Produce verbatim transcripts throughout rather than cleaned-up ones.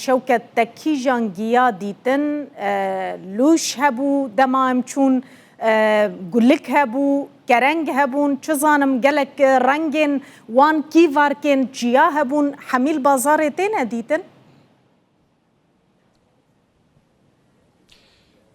Şewket, te kîjan giya dîtin? E, lûş hebû dema em çûn, e, gulik hebû, kereng hebûn, çi zanim gelek rengên wan kîvarkên ciya hebûn, hemî li bazarê têne dîtin?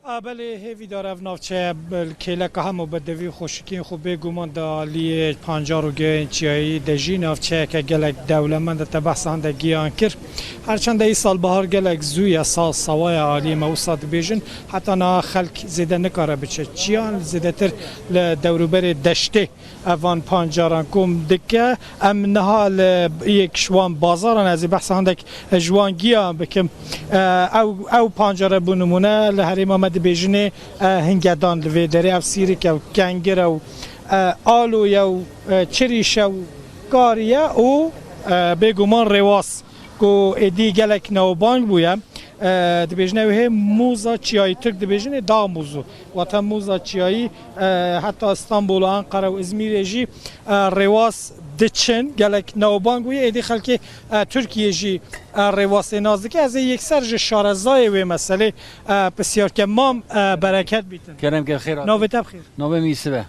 A belê, hêvîdar ev navçe bi kêleka hemû bedevî û xweşikiyên xwe bêguman di aliyê pancar û giyayên çiyayî de jî navçeyeke gelek dewlemend e, te behsa hindek giyan kir. Herçende îsal bahar gelek zû ye, sal sewa ye aliyê me wisa dibêjin. Heta niha xelk zêde nikare biçe çiyan, zêdetir li dewrûberê deştê evan pancaran kom dike. Em niha li yek ji wan bazaran, ez ê behsa hindek ji wan giyan bikim. E, ew, ew pancara bû nimûne li herêma me dibêjinê, e, hingedan li vê derê, ev sîrik e û kengir e û, e, alo ye û, e, çirîş e û karî ye û, e, bêguman rêwas ku êdî gelek navbang bûye. E, dibêjine wê hê mûza çiyayî, Tirk dibêjinê dağ muzu. Wate mûza çiyayî, e, heta Stenbol, Ankara û Izmîrê jî, e, rêwas diçin. Gelek navbang bûye. Êdî xelkê, e, Tirkiyê jî, e, rêwasê nas dike. Ez ê yekser ji şarezayê wê meselê, e, pisyar kem. Mam, e, bereket bîtin. Kerem ke xêr. Navê te bi xêr? Navê min Yusuf e.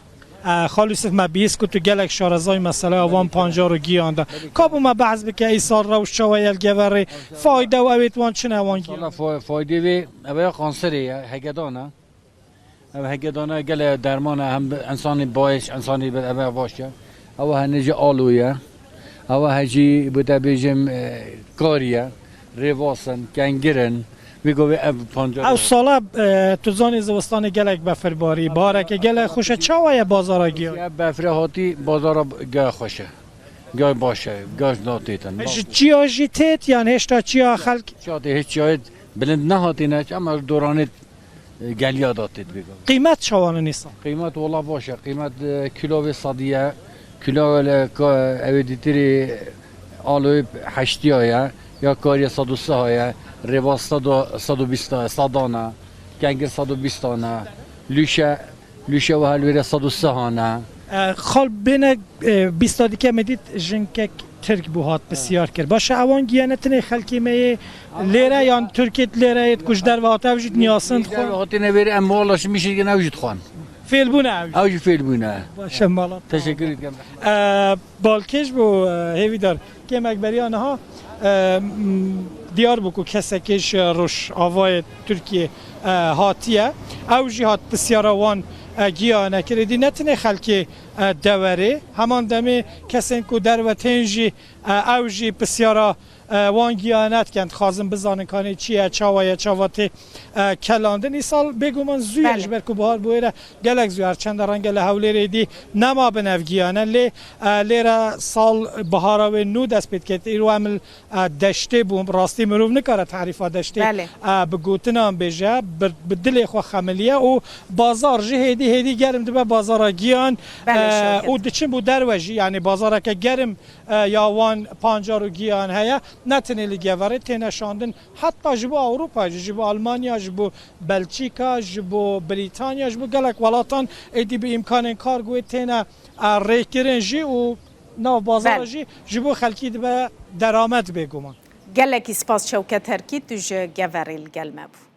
E, Xal Yusuf, me bihîst ku tu gelek şarezayî meseleya van pancar û giyan de. Ka bo me behs bike, îsal rewş çawa ye li Geverê, fayde û ewêt wan çi ne wan giyan? Sala fa-, faydê vê, ev ya kanserê ye, hegedan e. Ev hegedana gele derman e, hem bi ensanî baş, ensanî bi eve baş e. Ew hene jî alo ye. Ew he jî bi te bêjim, e, karî ye. Rêvas in, kengir in. Vî govê ev pancar. Ew sala, e, tu zanî zivistanê gelek befir barî. Bahareke gelek xweş e. Çawa ye bazara giya? Ya befre hatî bazara giya xweş e. Giya baş e. Giya ji nav têtin. Ji çiya jî têt yan hêşta çiya xelk? Çiya tê, hiç çiyayê bilind nehatîne, ama ji doranê, e, geliya da tê dibê. Qîmet çawan in îsal? Qîmet wela baş e. Qîmet, e, kilo vê sedî ye. Kilo wele ka-, ew ê dîtirî aloyê heştiya ye. Ya kariye sed û sih ye. Rêva sed û, sed û bîst e, sedan e. Kengir sed û bîst e. Lûşe Lûşe we helwêre sed û sih e. E, xal bêne, e, bîsta dike me dît jinkek Tirk bû hat pisyar kir. Baş e, ewan giyane tinê xelkê me yê lêre yan Tirkê lêre yê ku ji derve hate ew jî dinyasın dixwe. Hatine vêrê em wala şimî şirkin ew jî dixwan. Fêl bûne ew jî. Ew jî fêl bûne. Baş e, mala. Teşekkür ederim. E, Balkêş bû, e, hêvîdar. Kêmek beriya niha, e, m, diyar bû ku kesekê ji Rojavayê Tirkiyê, e, hatiye. Ew jî hat pisyara wan, e, giyane kir. Êdî ne tinê xelkê, e, deverê, heman demê kesên ku derve tên jî, e, ew jî pisyara, e, wan giyane dikin, dixwazin bizanin kanê çi ye, çawa ye, çawa tê, e, kelandin. Îsal bêguman zû ye, belê, ji ber ku bihar bûyê re gelek zû, her çende renge li Hewlêrê dî nema bin ev giyane, lê, e, lêre sal bihara wê nû dest pê dike. Îro em li, e, deştê bûn, rastî mirov nikare tarîfa deştê, belê, e, bi gotinan bêje, bi, bi dilê xwe xemiliye û bazar jî hêdî hêdî germ dibe bazara giyan, belê, e, Şevket, û diçin bo derve jî, yanî bazareke germ, e, ya wan pancar û giyan heye, ne tenê li Geverê têne şandin, heta ji bo Ewropa jî, ji bo Almanya, ji bo Belçîka, ji bo Brîtanya, ji bo gelek welatan êdî bi îmkanên kargoyê têne, e, rêkirin jî û nav bazara, belê, jî ji bo xelkî dibe deramet bêguman. Gelekî spas Şewket Herkî, tu ji Geverê li gel me bû.